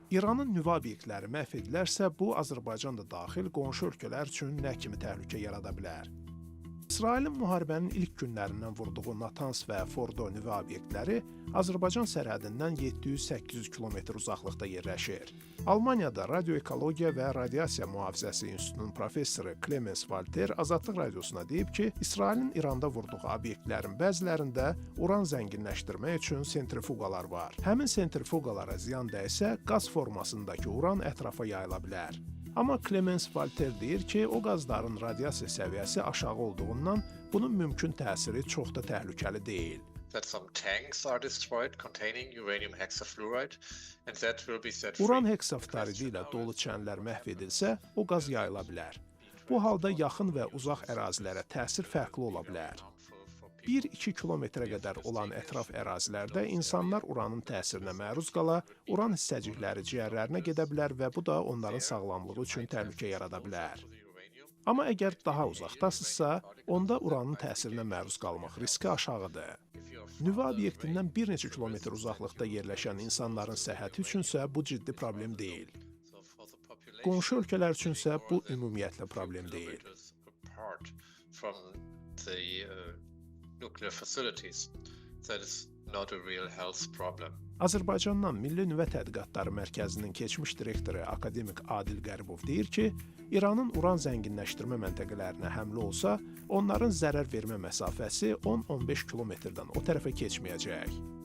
İranın nüvə obyektləri məhv edilərsə, bu Azərbaycan da daxil qonşu ölkələr üçün nə kimi təhlükə yarada bilər? İsrailin müharibənin ilk günlərindən vurduğu Natanz və Fordo nüvə obyektləri Azərbaycan sərhədindən 700-800 kilometr uzaqlıqda yerləşir. Almaniyada radioekologiya və radiasiya mühafizəsi institutunun professoru Klemens Walter Azadlıq Radiosuna deyib ki, İsrailin İranda vurduğu obyektlərin bəzilərində uran zənginləşdirmək üçün sentrifuqalar var. Həmin sentrifuqalara ziyan dəysə, qaz formasındakı uran ətrafa yayıla bilər. Amma Klemens Walter deyir ki, o qazların radiasiya səviyyəsi aşağı olduğundan bunun mümkün təsiri çox da təhlükəli deyil. That some tanks are destroyed containing uranium hexafluoride, and that will be set free. Uran heksaftoridi ilə dolu çənlər məhv edilsə, o qaz yayıla bilər. Bu halda yaxın və uzaq ərazilərə təsir fərqli ola bilər. 1-2 kilometrə qədər olan ətraf ərazilərdə insanlar uranın təsirinə məruz qala, uran hissəcikləri ciyərlərinə gedə bilər və bu da onların sağlamlığı üçün təhlükə yarada bilər. Amma əgər daha uzaqdasınızsa, onda uranın təsirinə məruz qalmaq riski aşağıdır. Nüvə obyektindən bir neçə kilometr uzaqlıqda yerləşən insanların səhhəti üçünsə bu ciddi problem deyil. Qonşu ölkələr üçünsə bu ümumiyyətlə problem deyil. Apart from the nuclear facilities, that is not a real health problem. Azərbaycandan Milli Nüvə Tədqiqatları Mərkəzinin keçmiş direktoru akademik Adil Qəribov deyir ki, İranın uran zənginləşdirmə məntəqələrinə həmlə olsa, onların zərər vermə məsafəsi 10-15 kilometrdən o tərəfə keçməyəcək.